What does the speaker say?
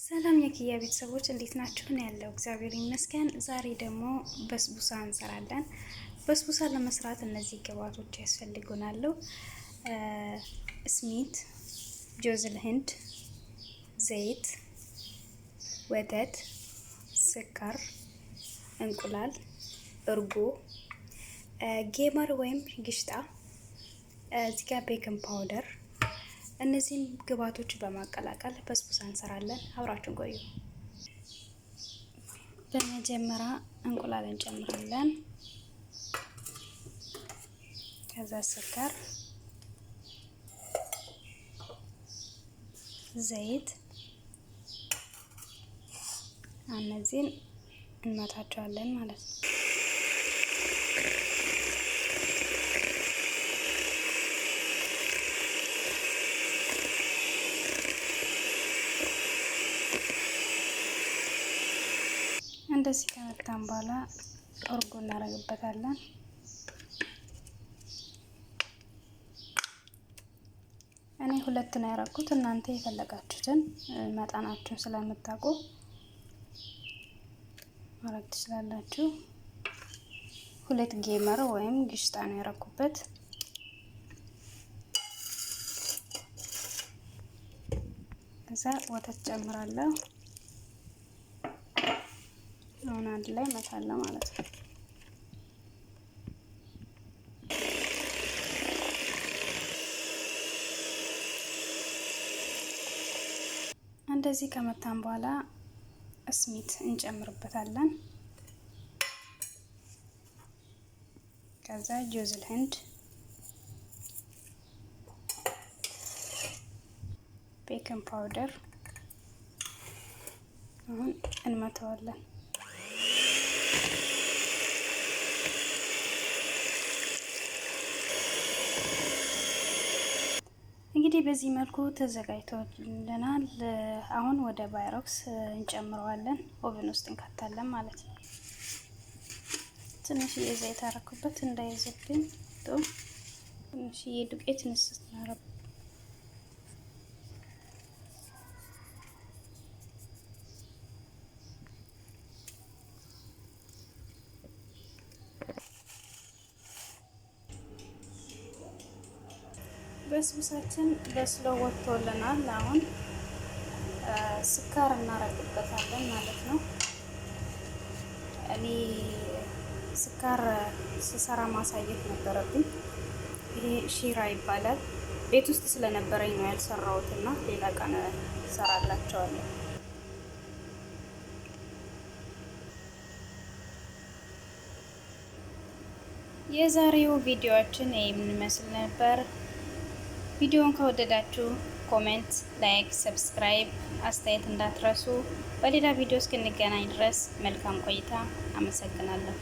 ሰላም የኪያ ቤተሰቦች እንዴት ናችሁ? ነው ያለው፣ እግዚአብሔር ይመስገን። ዛሬ ደግሞ በስቡሳ እንሰራለን። በስቡሳ ለመስራት እነዚህ ግብአቶች ያስፈልጉናል። ስሚት፣ جوز الهند፣ ዘይት፣ ወተት፣ ስኳር፣ እንቁላል፣ እርጎ፣ ጌመር ወይም ግሽጣ፣ እዚህ ጋር baking powder። እነዚህም ግብአቶች በማቀላቀል በስቡሳ እንሰራለን። አብራችሁን ቆዩ። በመጀመሪያ እንቁላል እንጨምራለን። ከዛ ስኳር፣ ዘይት፣ እነዚህን እንመታቸዋለን ማለት ነው። እንደዚህ ከመታን በኋላ እርጎ እናደርግበታለን። እኔ ሁለት ነው ያደረኩት። እናንተ የፈለጋችሁትን መጠናችሁን ስለምታውቁ ማድረግ ትችላላችሁ። ሁለት ጌመር ወይም ግሽጣ ነው ያደረኩበት። ከዛ ወተት ጨምራለሁ። አሁን አንድ ላይ መታለሁ ማለት ነው። እንደዚህ ከመታን በኋላ እስሚት እንጨምርበታለን። ከዛ جوز الهند፣ baking powder አሁን እንመተዋለን። እንግዲህ በዚህ መልኩ ተዘጋጅቶልናል። አሁን ወደ ባይሮክስ እንጨምረዋለን። oven ውስጥ እንከታለን ማለት ነው። ትንሽዬ ዘይት አደረኩበት እንዳይዝብኝ። ትንሽዬ ዱቄት ንስት ናረብ በስቡሳችን በስሎ ወጥቶልናል። አሁን ስኳር እናረግበታለን ማለት ነው። እኔ ስኳር ስሰራ ማሳየት ነበረብኝ። ይሄ ሺራ ይባላል። ቤት ውስጥ ስለነበረኝ ነው ያልሰራሁትና ሌላ ቀን እሰራላቸዋለሁ። የዛሬው ቪዲዮአችን ይህን ይመስል ነበር። ቪዲዮውን ከወደዳችሁ comment፣ like፣ subscribe፣ አስተያየት እንዳትረሱ። በሌላ ቪዲዮ እስክንገናኝ ድረስ መልካም ቆይታ። አመሰግናለሁ።